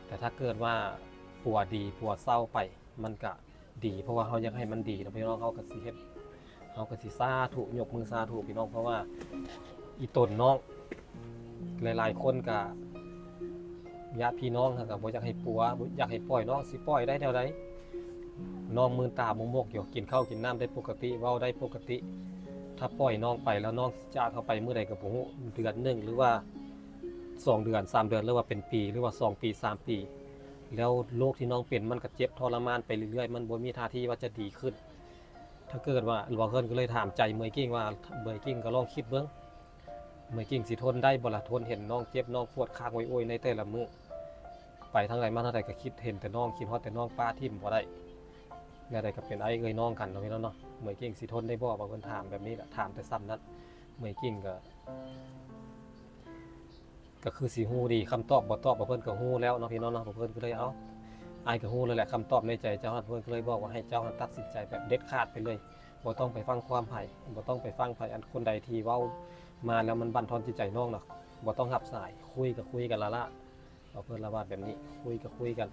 ແຕ່ຖ້າເກີດວ່າປົວດີປົວເຊົາໄປ ມັນກະດີ ເພາະວ່າເຮົາຢາກໃຫ້ມັນດີເນາະ ພີ່ນ້ອງ ເຮົາກໍຊິເຮັດ ເຮົາກໍຊິສາທຸ ຍົກມືສາທຸ ພີ່ນ້ອງ. ເພາະວ່າອີ່ຕົນນ້ອງ ຫຼາຍໆຄົນກະ ຍາດພີ່ນ້ອງເຂົາກະບໍ່ຢາກໃຫ້ປົວ ບໍ່ຢາກໃຫ້ປ່ອຍນ້ອງ ຊິປ່ອຍໄດ້ແນວໃດ? ນ້ອງມືນຕາມົກໆຢູ່ ກິນເຂົ້າກິນນ້ຳໄດ້ປົກກະຕິ ເວົ້າໄດ້ປົກກະຕິ. ຖ້າປ່ອຍນ້ອງໄປແລ້ວ ນ້ອງຈາກເຮົາໄປມື້ໃດກໍບໍ່ຮູ້ ເດືອນໜຶ່ງ ຫຼືວ່າສອງເດືອນ ສາມເດືອນ ຫຼືວ່າເປັນປີ ຫຼືວ່າສອງປີ ສາມປີ ແລ້ວໂລກທີ່ນ້ອງເປັນມັນກໍເຈັບທໍລະມານໄປເລື້ອຍໆ ມັນບໍ່ມີທ່າທີວ່າຈະດີຂຶ້ນ. ຖ້າເກີດວ່າ ເຮົາເພິ່ນກໍເລີຍຖາມໃຈເໝີຍກິ້ງວ່າ ເໝີຍກິ້ງກໍລອງຄິດເບິ່ງ ເໝີຍກິ້ງຊິທົນໄດ້ບໍ່ລະ? ທົນເຫັນນ້ອງເຈັບນ້ອງປວດຄ້າງໂອຍໆໃນແຕ່ລະມື້ ໄປທາງໃດມາທາງໃດກໍຄິດເຫັນແຕ່ນ້ອງ ຄິດຮອດແຕ່ນ້ອງ ປະຖິ້ມບໍ່ໄດ້. ແນວໃດກໍເປັນອ້າຍເອື້ອຍນ້ອງກັນເນາະ ພີ່ນ້ອງເນາະ. ເໝີຍກິ້ງຊິທົນໄດ້ບໍ່? ວ່າເພິ່ນຖາມແບບນີ້ລະ ຖາມແຕ່ສ່ຳນັ້ນ ເໝີຍກິ້ງກໍ ກໍຄືຊິຮູ້ດີ ຄຳຕອບບໍ່ຕອບ ເພິ່ນກໍຮູ້ແລ້ວເນາະ ພີ່ນ້ອງເນາະ. ເພິ່ນກໍເລີຍ ເອົ້າ ອ້າຍກໍຮູ້ແລ້ວແຫຼະ ຄຳຕອບໃນໃຈເຈົ້າຫັ້ນ. ເພິ່ນກໍເລີຍບອກວ່າໃຫ້ເຈົ້າຫັ້ນຕັດສິນໃຈແບບເດັດຂາດໄປເລີຍ ບໍ່ຕ້ອງໄປຟັງຄວາມໃຜ ບໍ່ຕ້ອງໄປຟັງໃຜ. ອັນຄົນໃດທີ່ເວົ້າມາແລ້ວມັນບັ້ນທອນຈິດໃຈນ້ອງນະ ບໍ່ຕ້ອງຮັບສາຍ ຄຸຍກໍຄຸຍກັນລ້າໆ. ເພິ່ນລະວ່າແບບນີ້ ຄຸຍກໍຄຸຍກັນ.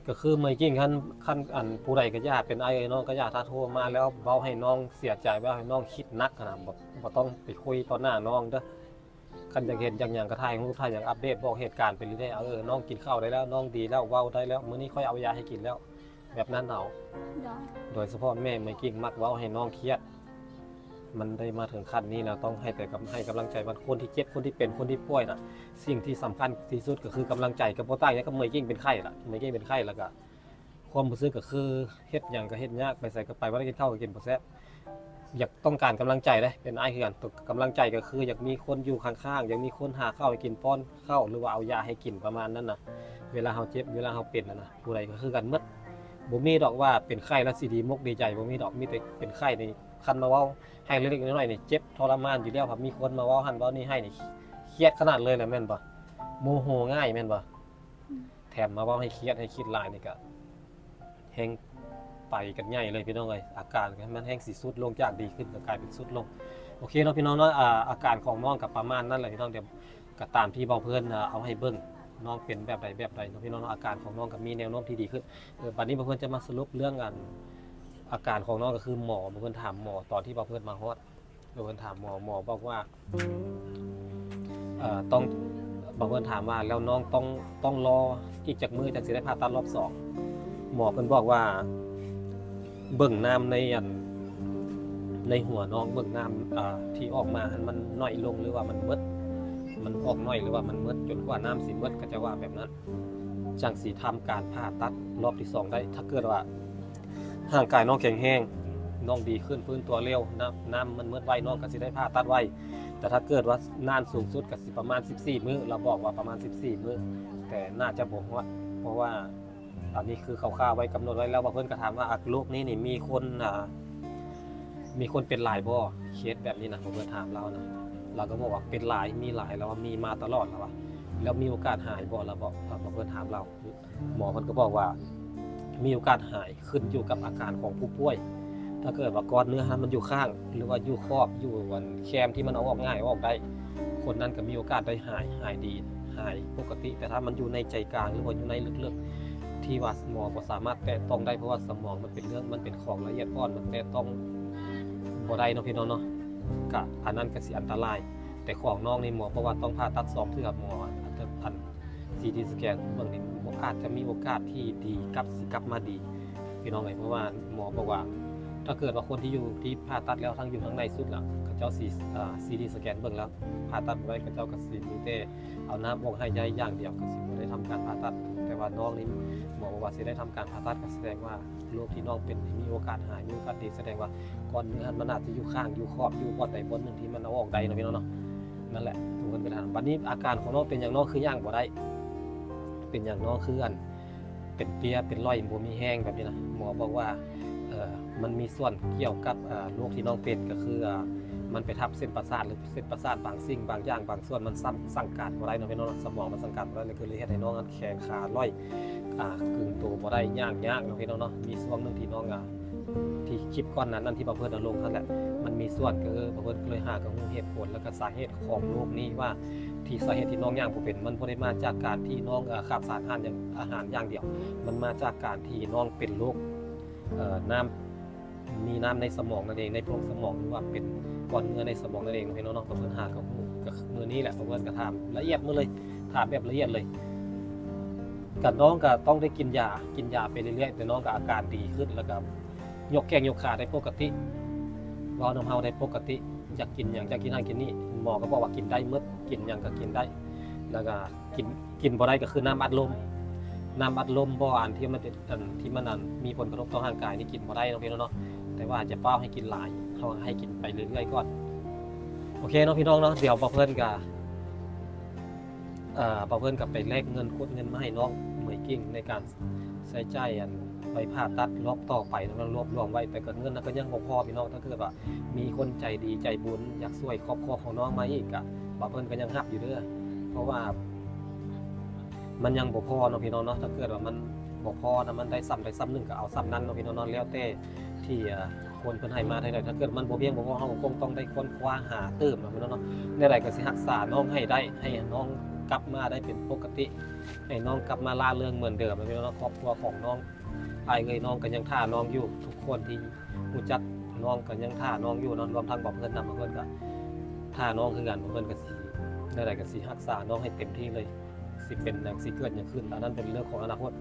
ກໍຄືເມຍກິ່ງ ຄັນ ຄັນອັນຜູ້ໃດກໍຢ່າ ເປັນອ້າຍເອື້ອຍນ້ອງກໍຢ່າ ຖ້າໂທມາແລ້ວເວົ້າໃຫ້ນ້ອງເສຍໃຈ ເວົ້າໃຫ້ນ້ອງຄິດໜັກຫັ້ນນະ ບໍ່ ບໍ່ຕ້ອງໄປຄຸຍຕໍ່ໜ້ານ້ອງເດີ້. ຄັນຢາກເຫັນຢາກຫຍັງກໍຖ່າຍຮູບ ຖ່າຍຫຍັງ ອັບເດດບອກເຫດການໄປເລື້ອຍໆ. ເອີ ນ້ອງກິນເຂົ້າໄດ້ແລ້ວ ນ້ອງດີແລ້ວ ເວົ້າໄດ້ແລ້ວ ມື້ນີ້ຂ້ອຍເອົາຢາໃຫ້ກິນແລ້ວ ແບບນັ້ນເອົາ. ໂດຍສະເພາະແມ່ເມຍກິ່ງມັກເວົ້າໃຫ້ນ້ອງຄຽດ. ມັນໄດ້ມາເຖິງຂັ້ນນີ້ແລ້ວ ຕ້ອງໃຫ້ແຕ່ກຳ ໃຫ້ກຳລັງໃຈມັນ. ຄົນທີ່ເຈັບ ຄົນທີ່ເປັນ ຄົນທີ່ປ່ວຍນະ ສິ່ງທີ່ສຳຄັນທີ່ສຸດກໍຄືກຳລັງໃຈ. ກໍບໍ່ຕ່າງຫຍັງກັບເມຍກິ່ງເປັນໄຂ້ລະ ເມຍກິ່ງເປັນໄຂ້ ແລ້ວກໍຄວາມຮູ້ສຶກກໍຄືເຮັດຫຍັງກໍເຮັດຍາກ ໄປໃສກໍໄປບໍ່ໄດ້ ກິນເຂົ້າກໍກິນບໍ່ແຊບ. ຢາກ ຕ້ອງການກຳລັງໃຈເດ້ ເປັນອ້າຍຄືກັນ. ກຳລັງໃຈກໍຄືຢາກມີຄົນຢູ່ຂ້າງໆ ຢາກມີຄົນຫາເຂົ້າໃຫ້ກິນ ປ້ອນເຂົ້າ ຫຼືວ່າເອົາຢາໃຫ້ກິນ ປະມານນັ້ນນະ. ເວລາເຮົາເຈັບ ເວລາເຮົາເປັນຫັ້ນນະ ຜູ້ໃດກໍຄືກັນໝົດ. ບໍ່ມີດອກວ່າເປັນໄຂ້ແລ້ວຊິດີມົກດີໃຈ ບໍ່ມີດອກ. ມີແຕ່ເປັນໄຂ້ນີ້ ຄັນມາເວົ້າໃຫ້ເລັກໆນ້ອຍໆນີ້ ເຈັບທໍລະມານຢູ່ແລ້ວ ພັດມີຄົນມາເວົ້າຫັ້ນເວົ້ານີ້ໃຫ້ນີ້ ຄຽດຂະໜາດເລີຍແຫຼະ ແມ່ນບໍ່? ໂມໂຫງ່າຍແມ່ນບໍ່? ອືມ ແຖມມາເວົ້າໃຫ້ຄຽດໃຫ້ຄິດຫຼາຍນີ້ກະແຮ່ງໄປກັນໃຫຍ່ເລີຍພີ່ນ້ອງເອີຍ. ອາການມັນແຮ່ງຊິຊຸດລົງ ຈາກດີຂຶ້ນກໍກາຍເປັນຊຸດລົງ. ໂອເຄເນາະພີ່ນ້ອງເນາະ ອາ ອາການຂອງນ້ອງກໍປະມານນັ້ນແຫຼະພີ່ນ້ອງ. ດຽວກໍຕາມທີ່ບ່າວເພິ່ນ ອາ ເອົາໃຫ້ເບິ່ງ ນ້ອງເປັນແບບໃດແບບໃດເນາະພີ່ນ້ອງເນາະ. ອາການຂອງນ້ອງກໍມີແນວໂນ້ມທີ່ດີຂຶ້ນ. ເອີ ບັດນີ້ບ່າວເພິ່ນຈະມາສະຫຼຸບເລື່ອງ ອັນ ອາການຂອງນ້ອງ ກໍຄືໝໍ ບ່າວເພິ່ນຖາມໝໍຕອນທີ່ບ່າວເພິ່ນມາຮອດ ເພິ່ນຖາມໝໍ ໝໍບອກວ່າ ເອີ ຕ້ອງ ບາງຄົນຖາມວ່າ ແລ້ວນ້ອງຕ້ອງ ຕ້ອງລໍອີກຈັກມື້ຈັ່ງຊິໄດ້ຜ່າຕັດລອບສອງ? ໝໍເພິ່ນບອກວ່າ ເບິ່ງນ້ຳໃນອັນ ໃນຫົວນ້ອງ ເບິ່ງນ້ຳ ເອີ ທີ່ອອກມາຫັ້ນ ມັນໜ້ອຍລົງ ຫຼືວ່າມັນໝົດ ມັນອອກໜ້ອຍ ຫຼືວ່າມັນໝົດ ຈົນກວ່ານ້ຳຊິໝົດ ເຂົາເຈົ້າວ່າແບບນັ້ນ ຈັ່ງຊິທຳການຜ່າຕັດລອບທີສອງໄດ້. ຖ້າເກີດວ່າຮ່າງກາຍນ້ອງແຂງແຮງ ນ້ອງດີຂຶ້ນ ຟື້ນຕົວເລັວ ນ້ຳ ນ້ຳມັນໝົດໄວ ນ້ອງກໍຊິໄດ້ຜ່າຕັດໄວ. ແຕ່ຖ້າເກີດວ່ານານສູງສຸດກໍຊິປະມານສິບສີ່ມື້ ລາວບອກວ່າປະມານສິບສີ່ມື້ ແຕ່ໜ້າຈະບໍ່ຮອດ ເພາະວ່າອັນນີ້ຄືຄ່າວໆໄວ້ ກຳນົດໄວ້ແລ້ວ. ວ່າເພິ່ນກໍຖາມວ່າ ອາ ໂລກນີ້ນີ້ມີຄົນ ອາ ມີຄົນເປັນຫຼາຍບໍ່? ເຄສແບບນີ້ນະ ເພິ່ນຖາມລາວນະ ລາວກໍບອກວ່າເປັນຫຼາຍ ມີຫຼາຍ ລາວວ່າມີມາຕະຫຼອດ ລາວວ່າ ແລ້ວມີໂອກາດຫາຍບໍ່? ລາວບອກ ເພິ່ນຖາມລາວ ໝໍເພິ່ນກໍບອກວ່າ ມີໂອກາດຫາຍ ຂຶ້ນຢູ່ກັບອາການຂອງຜູ້ປ່ວຍ. ຖ້າເກີດວ່າກ້ອນເນື້ອຫັ້ນມັນຢູ່ຂ້າງ ຫຼືວ່າຢູ່ຂອບ ຢູ່ອັນແຄມທີ່ມັນເອົາອອກງ່າຍ ເອົາອອກໄດ້ ຄົນນັ້ນກໍມີໂອກາດໄດ້ຫາຍ ຫາຍດີ ຫາຍປົກກະຕິ. ແຕ່ຖ້າມັນຢູ່ໃນໃຈກາງ ຫຼືວ່າຢູ່ໃນເລິກໆ ທີ່ວ່າໝໍບໍ່ສາມາດແຕະຕ້ອງໄດ້ ເພາະວ່າສະໝອງມັນເປັນເລື່ອງ ມັນເປັນຂອງລະອຽດອ່ອນ ມັນແຕະຕ້ອງບໍ່ໄດ້ເນາະ ພີ່ນ້ອງເນາະ ກະອັນນັ້ນກະຊິອັນຕະລາຍ. ແຕ່ຂອງນ້ອງນີ້ໝໍບອກວ່າຕ້ອງຜ່າຕັດສອງເທື່ອ ໝໍອັນ ອັນ ຊີທີສະແກນເບິ່ງນີ້ ອາດຈະມີໂອກາດທີ່ດີ ກັບ ຊິກັບມາດີ ພີ່ນ້ອງເອີຍ. ເພາະວ່າໝໍບອກວ່າ ຖ້າເກີດວ່າຄົນທີ່ຢູ່ທີ່ຜ່າຕັດແລ້ວ ທັງຢູ່ທາງໃນສຸດລະ ເຂົາເຈົ້າຊິ ອາ ຊີທີສະແກນເບິ່ງແລ້ວ ຜ່າຕັດບໍ່ໄດ້ ເຂົາເຈົ້າກໍຊິມີແຕ່ເອົານ້ຳອອກໃຫ້ຢ່າງດຽວ ກໍຊິບໍ່ໄດ້ທຳການຜ່າຕັດ. ແຕ່ວ່ານ້ອງນີ້ ໝໍບອກວ່າຊິໄດ້ທຳການຜ່າຕັດ ກໍສະແດງວ່າໂລກທີ່ນ້ອງເປັນນີ້ມີໂອກາດຫາຍ ມີໂອກາດດີ ສະແດງວ່າກ້ອນເນື້ອຫັ້ນມັນອາດຈະຢູ່ຂ້າງ ຢູ່ຂອບ ຢູ່ບ່ອນໃດບ່ອນໜຶ່ງທີ່ມັນເອົາອອກໄດ້ເນາະ ພີ່ນ້ອງເນາະ. ນັ້ນແຫຼະ ເພິ່ນກໍຖາມ ບັດນີ້ອາການຂອງນ້ອງເປັນຫຍັງ ນ້ອງຄືຍ່າງບໍ່ໄດ້? ເປັນຫຍັງນ້ອງຄືອັນ ເປັນເປ້ຍ ເປັນລອຍ ບໍ່ມີແຮງແບບນີ້ນະ? ໝໍບອກວ່າ ເອີ ມັນມີສ່ວນກ່ຽວກັບ ເອີ ໂລກທີ່ນ້ອງເປັນ ກໍຄື ເອີ ມັນໄປທັບເສັ້ນປະສາດ ຫຼື ເສັ້ນປະສາດບາງສິ່ງບາງຢ່າງບາງສ່ວນ ມັນສັ່ງ ສັ່ງການບໍ່ໄດ້ເນາະ ພີ່ນ້ອງເນາະ. ສະໝອງມັນສັ່ງການບໍ່ໄດ້ ກໍເລີຍເຮັດໃຫ້ນ້ອງນັ້ນແຂນຂາລອຍ ອ່າ ກຶງໂຕບໍ່ໄດ້ ຍ່າງຍາກເນາະ ພີ່ນ້ອງເນາະ. ມີຊ່ວງໜຶ່ງທີ່ນ້ອງ ອ່າ ທີ່ຄລິບກ່ອນໜ້ານັ້ນທີ່ບ່າວເພິ່ນເອົາລົງຫັ້ນແຫຼະ ມັນມີສ່ວນ ກໍເອີ ບ່າວເພິ່ນກໍເລີຍຫາກໍຮູ້ເຫດຜົນ ແລ້ວກໍສາເຫດຂອງໂລກນີ້ວ່າ ທີ່ສາເຫດທີ່ນ້ອງຍ່າງບໍ່ເປັນ ມັນບໍ່ໄດ້ມາຈາກການທີ່ນ້ອງ ເອີ ຂາດສານອາຫານຢ່າງ ອາຫານຢ່າງດຽວ ມັນມາຈາກການທີ່ນ້ອງເປັນໂລກ ເອີ ນ້ຳ ມີນ້ຳໃນສະໝອງນັ້ນເອງ ໃນໂພງສະໝອງ ຫຼືວ່າເປັນກ້ອນເນື້ອໃນສະໝອງນັ້ນເອງ ພີ່ນ້ອງເນາະ. ເພິ່ນຫາກໍຮູ້ ກໍມື້ນີ້ແຫຼະ ເພິ່ນກໍຖາມລະອຽດໝົດເລີຍ ຖາມແບບລະອຽດເລີຍ. ກໍນ້ອງກໍຕ້ອງໄດ້ກິນຢາ ກິນຢາໄປເລື້ອຍໆ ແຕ່ນ້ອງກໍອາການດີຂຶ້ນ ແລ້ວກໍຍົກແຂ້ງຍົກຂາໄດ້ປົກກະຕິ ເວົ້ານຳເຮົາໄດ້ປົກກະຕິ ຢາກກິນຫຍັງ ຢາກກິນນັ້ນກິນນີ້ ໝໍກໍບອກວ່າກິນໄດ້ໝົດ ກິນຫຍັງກໍກິນໄດ້ ແລ້ວກໍ ກິນ ກິນບໍ່ໄດ້ກໍຄືນ້ຳອັດລົມ ນ້ຳອັດລົມບໍ່ ອັນທີ່ມັນເປັນ ອັນທີ່ມັນ ອັນ ມີຜົນກະທົບຕໍ່ຮ່າງກາຍນີ້ກິນບໍ່ໄດ້ເນາະ ພີ່ນ້ອງເນາະ. ແຕ່ວ່າຢ່າຟ້າວໃຫ້ກິນຫຼາຍ ເຮົາໃຫ້ກິນໄປເລື້ອຍໆກ່ອນ. ໂອເຄເນາະ ພີ່ນ້ອງເນາະ ດຽວບ່າວເພິ່ນກະ ເອີ ບ່າວເພິ່ນກະໄປແລກເງິນ ກົດເງິນມາໃຫ້ນ້ອງເມຍກິ່ງ ໃນການໃຊ້ຈ່າຍ ອັນ ໄປຜ່າຕັດລອບຕໍ່ໄປເນາະ ລວບລວມໄວ້. ແຕ່ກໍເງິນນັ້ນກໍຍັງບໍ່ພໍ ພີ່ນ້ອງ ຖ້າເກີດວ່າ ມີຄົນໃຈດີໃຈບຸນ ຢາກຊ່ວຍຄອບຄົວຂອງນ້ອງມາອີກ ກະ ບ່າວເພິ່ນກໍຍັງຮັບຢູ່ເດີ້ ເພາະວ່າມັນຍັງບໍ່ພໍເນາະ ພີ່ນ້ອງເນາະ. ຖ້າເກີດວ່າມັນບໍ່ພໍນະ ມັນໄດ້ສ່ຳໃດສ່ຳໜຶ່ງ ກໍເອົາສ່ຳນັ້ນເນາະ ພີ່ນ້ອງເນາະ. ແລ້ວແຕ່ທີ່ ເອີ ຄົນເພິ່ນໃຫ້ມາເທົ່າໃດ ຖ້າເກີດມັນບໍ່ພຽງບໍ່ພໍ ເຮົາກໍຄົງຕ້ອງໄດ້ຄົ້ນຄວ້າຫາຕື່ມເນາະ ພີ່ນ້ອງເນາະ. ແນວໃດກໍຊິຮັກສານ້ອງໃຫ້ໄດ້ ໃຫ້ນ້ອງ ກັບມາໄດ້ເປັນປົກກະຕິ ໃຫ້ນ້ອງກັບມາລ່າເຣິງເໝືອນເດີມ ແມ່ນບໍ່ເນາະ? ຄອບຄົວຂອງນ້ອງ ອ້າຍເອີຍ ນ້ອງກໍຍັງຖ້ານ້ອງຢູ່ ທຸກຄົນທີ່ຮູ້ຈັກນ້ອງກໍຍັງຖ້ານ້ອງຢູ່ເນາະ ລວມທັງບ່າວເພິ່ນນຳ ບ່າວເພິ່ນກໍຖ້ານ້ອງຄືກັນ ບ່າວເພິ່ນກໍຊິ ແນວໃດກໍຊິຮັກສານ້ອງໃຫ້ເຕັມທີ່ເລີຍ ຊິເປັນຫຍັງ ຊິເກີດຫຍັງຂຶ້ນ ອັນນັ້ນເປັນເລື່ອງຂອງອະນາຄົດ.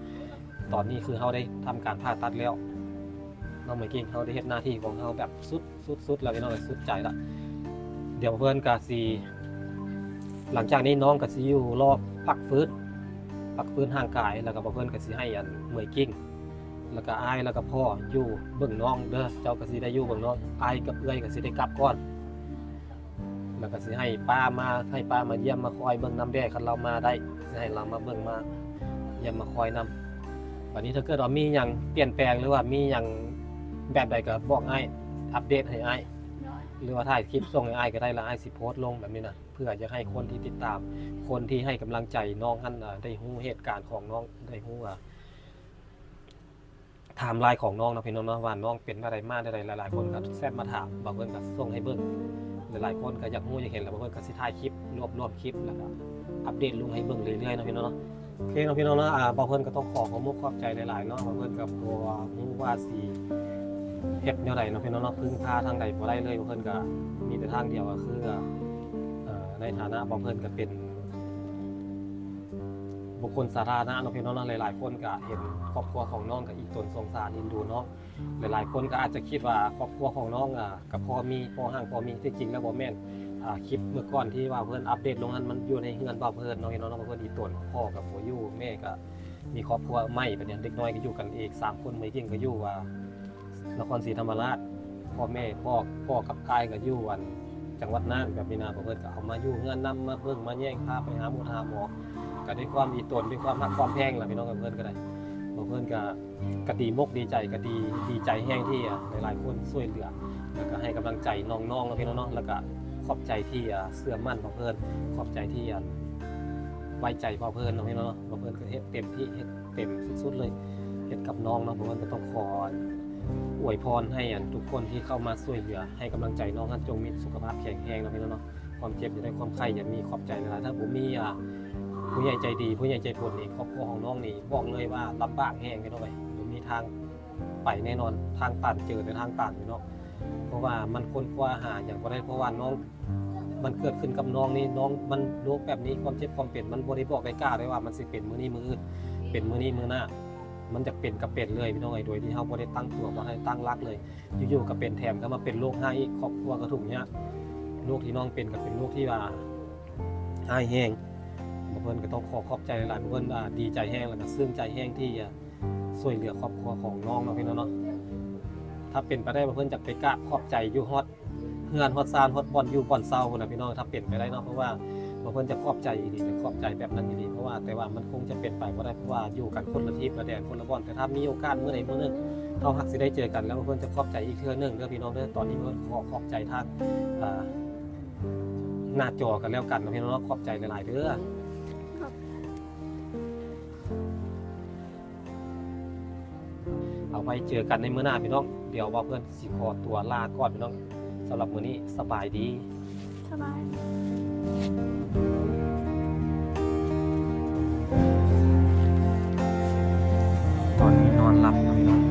ຕອນນີ້ຄືເຮົາໄດ້ທຳການຜ່າຕັດແລ້ວເນາະ ເມື່ອກີ້ເຮົາໄດ້ເຮັດໜ້າທີ່ຂອງເຮົາແບບສຸດ ສຸດ ສຸດແລ້ວ ພີ່ນ້ອງເອີຍ ສຸດໃຈລະ. ດຽວເພິ່ນກະຊິ ຫຼັງຈາກນີ້ນ້ອງກະຊິຢູ່ລໍພັກຟື້ນ ພັກຟື້ນຮ່າງກາຍ ແລ້ວກະບ່າວເພິ່ນກະຊິໃຫ້ອັນເໝີຍກິ່ງ ແລ້ວກະອ້າຍ ແລ້ວກະພໍ່ຢູ່ເບິ່ງນ້ອງເດີ ເຈົ້າກະຊິໄດ້ຢູ່ເບິ່ງນ້ອງ ອ້າຍກັບເອື້ອຍກະຊິໄດ້ກັບກ່ອນ ແລ້ວກະຊິໃຫ້ປ້າມາ ໃຫ້ປ້າມາຢ້ຽມມາຄອຍເບິ່ງນຳແດ່ ຄັນລາວມາໄດ້ ຊິໃຫ້ລາວມາເບິ່ງມາຢ້ຽມມາຄອຍນຳ. ບາດນີ້ຖ້າເກີດວ່າມີຫຍັງປ່ຽນແປງ ຫຼືວ່າມີຫຍັງແບບໃດກໍບອກອ້າຍ ອັບເດດໃຫ້ອ້າຍ ໂດຍ ຫຼືວ່າຖ່າຍຄລິບສົ່ງໃຫ້ອ້າຍກໍໄດ້ ແລ້ວອ້າຍຊິໂພສລົງແບບນີ້ນະ ເພື່ອຢາກໃຫ້ຄົນທີ່ຕິດຕາມ ຄົນທີ່ໃຫ້ກຳລັງໃຈນ້ອງຫັ້ນ ໄດ້ຮູ້ເຫດການຂອງນ້ອງ ໄດ້ຮູ້ ອ່າ ໄທມລາຍຂອງນ້ອງເນາະ ພີ່ນ້ອງເນາະ ວ່ານ້ອງເປັນແນວໃດມາແນວໃດ. ຫຼາຍໆຄົນກໍແຊັດມາຖາມ ບ່າວເພິ່ນກໍສົ່ງໃຫ້ເບິ່ງ ຫຼາຍໆຄົນກໍຢາກຮູ້ຢາກເຫັນ ແລ້ວບ່າວເພິ່ນກໍຊິຖ່າຍຄລິບ ລວບລວມຄລິບ ແລ້ວກໍອັບເດດລົງໃຫ້ເບິ່ງເລື້ອຍໆເນາະ ພີ່ນ້ອງເນາະ. ໂອເຄເນາະ ພີ່ນ້ອງເນາະ ອ່າ ບ່າວເພິ່ນກໍຕ້ອງຂໍຂອບມຸກຂອບໃຈຫຼາຍໆເນາະ ບ່າວເພິ່ນກໍບໍ່ຮູ້ວ່າຊິເຮັດແນວໃດເນາະ ພີ່ນ້ອງເນາະ ເພິ່ງພາທາງໃດບໍ່ໄດ້ເລີຍ. ບ່າວເພິ່ນກໍມີແຕ່ທາງດຽວກໍຄື ເອີ ໃນຖານະບ່າວເພິ່ນກໍເປັນບຸກຄົນສາທາລະນະເນາະ ພີ່ນ້ອງເນາະ ຫຼາຍໆຄົນກໍເຫັນຄອບຄົວຂອງນ້ອງກໍອີ່ຕົນສົງສານເອັນດູນ້ອງ. ຫຼາຍໆຄົນກໍອາດຈະຄິດວ່າຄອບຄົວຂອງນ້ອງ ອ່າ ກໍພໍມີ ພໍຮັ່ງພໍມີ ທີ່ຈິງແລ້ວບໍ່ແມ່ນ. ອ່າ ຄລິບເມື່ອກ່ອນທີ່ວ່າເພິ່ນອັບເດດລົງນັ້ນ ມັນຢູ່ໃນເຮືອນບ່າວເພິ່ນເນາະ ພີ່ນ້ອງເນາະ ເພິ່ນອີ່ຕົນ ພໍ່ກໍບໍ່ຢູ່ ແມ່ກໍມີຄອບຄົວໃໝ່ ບາດນີ້ເດັກນ້ອຍກໍຢູ່ກັນເອງສາມຄົນ ເມຍເກັ່ງກໍຢູ່ ອ່າ ນະຄອນສີທຳມະລາດ ພໍ່ແມ່ ພໍ່ ພໍ່ກັບອ້າຍກໍຢູ່ ອັນ ຈັງຫວັດນ່ານ ແບບນີ້ນະ ເພິ່ນກໍເອົາມາຢູ່ເຮືອນນຳ ມາເບິ່ງມາແຍງ ພາໄປຫາໝົດຫາໝໍ ກໍດ້ວຍຄວາມອີ່ຕົນ ດ້ວຍຄວາມຮັກຄວາມແພງລະ ພີ່ນ້ອງ ເພິ່ນກໍໄດ້ ເພິ່ນກໍ ກໍດີມົກດີໃຈ ກໍດີ ດີໃຈແຮງທີ່ ອ່າ ຫຼາຍໆຄົນຊ່ວຍເຫຼືອ ແລ້ວກໍໃຫ້ກຳລັງໃຈນ້ອງໆເນາະ ພີ່ນ້ອງເນາະ ແລ້ວກໍຂອບໃຈທີ່ ອ່າ ເຊື່ອໝັ້ນພວກເພິ່ນ ຂອບໃຈທີ່ ອ່າ ໄວ້ໃຈພວກເພິ່ນເນາະ ພີ່ນ້ອງເນາະ ພວກເພິ່ນກໍເຮັດເຕັມທີ່ ເຮັດເຕັມສຸດໆເລີຍ ເຮັດກັບນ້ອງເນາະ ພວກເພິ່ນກໍຕ້ອງຂໍອວຍພອນໃຫ້ ອັນ ທຸກຄົນທີ່ເຂົ້າມາຊ່ວຍເຫຼືອ ໃຫ້ກຳລັງໃຈນ້ອງນັ້ນ ຈົ່ງມີສຸຂະພາບແຂງແຮງເນາະ ພີ່ນ້ອງເນາະ ຄວາມເຈັບຢ່າໄດ້ ຄວາມໄຂ້ຢ່າມີ ຂອບໃຈຫຼາຍໆ. ຖ້າບໍ່ມີ ອ່າ ຜູ້ໃຫຍ່ໃຈດີ ຜູ້ໃຫຍ່ໃຈບຸນນີ້ ຄອບຄົວຂອງນ້ອງນີ້ ບອກເລີຍວ່າລຳບາກແຮງ ພີ່ນ້ອງເອີຍ ບໍ່ມີທາງໄປແນ່ນອນ ທາງຕັນ ເຈີແຕ່ທາງຕັນ ພີ່ນ້ອງ ເພາະວ່າມັນຄົ້ນຄວ້າຫາຫຍັງບໍ່ໄດ້ ເພາະວ່ານ້ອງ ມັນເກີດຂຶ້ນກັບນ້ອງນີ້ ນ້ອງ ມັນໂລກແບບນີ້ ຄວາມເຈັບຄວາມເປັນ ມັນບໍ່ໄດ້ບອກໄດ້ກ່າວໄດ້ວ່າມັນຊິເປັນມື້ນີ້ມື້ອື່ນ ເປັນມື້ນີ້ມື້ໜ້າ ມັນຢາກເປັນກໍເປັນເລີຍ ພີ່ນ້ອງເອີຍ ໂດຍທີ່ເຮົາບໍ່ໄດ້ຕັ້ງຕົວ ບໍ່ໄດ້ຕັ້ງຫຼັກເລີຍ ຢູ່ໆກໍເປັນ ແຖມກໍມາເປັນໂລກຮ້າຍອີກ ຄອບຄົວກໍທຸກຍາກ ໂລກທີ່ນ້ອງເປັນກໍເປັນໂລກທີ່ວ່າຮ້າຍແຮງ. ພວກເພິ່ນກໍຕ້ອງຂໍຂອບໃຈຫຼາຍໆ ພວກເພິ່ນ ອ່າ ດີໃຈແຮງ ແລ້ວກໍຊື່ນໃຈແຮງທີ່ ອ່າ ຊ່ວຍເຫຼືອຄອບຄົວຂອງນ້ອງເນາະ ພີ່ນ້ອງເນາະ. ຖ້າເປັນໄປໄດ້ ພວກເພິ່ນຢາກໄປກາບຂອບໃຈຢູ່ຮອດເຮືອນ ຮອດຊານ ຮອດບ່ອນຢູ່ບ່ອນເຊົາພຸ້ນນະ ພີ່ນ້ອງ ຖ້າເປັນໄປໄດ້ເນາະ ເພາະວ່າພວກເພິ່ນຈະຂອບໃຈອີ່ຫຼີ ຈະຂອບໃຈແບບນັ້ນອີ່ຫຼີ ເພາະວ່າ ແຕ່ວ່າມັນຄົງຈະເປັນໄປບໍ່ໄດ້ ເພາະວ່າຢູ່ກັນຄົນລະທີບລະແດນ ຄົນລະບ່ອນ ແຕ່ຖ້າມີໂອກາດມື້ໃດມື້ໜຶ່ງ ເຮົາຫາກຊິໄດ້ເຈີກັນ ແລ້ວພວກເພິ່ນຈະຂອບໃຈອີກເທື່ອໜຶ່ງເດີ ພີ່ນ້ອງເດີ. ຕອນນີ້ເພິ່ນຂໍຂອບໃຈທາງ ອ່າ ໜ້າຈໍກັນແລ້ວກັນເນາະ ພີ່ນ້ອງເນາະ ຂອບໃຈຫຼາຍໆເດີ. ເອົາໄວ້ເຈີກັນໃນມື້ໜ້າ ພີ່ນ້ອງ. ດຽວບ່າວເພິ່ນຊິຂໍຕົວລາກ່ອນ ພີ່ນ້ອງ. ສຳລັບມື້ນີ້ສະບາຍດີ. ສະບາຍ. ຕອນນີ້ນອນຫຼັບແລ້ວ ພີ່ນ້ອງ.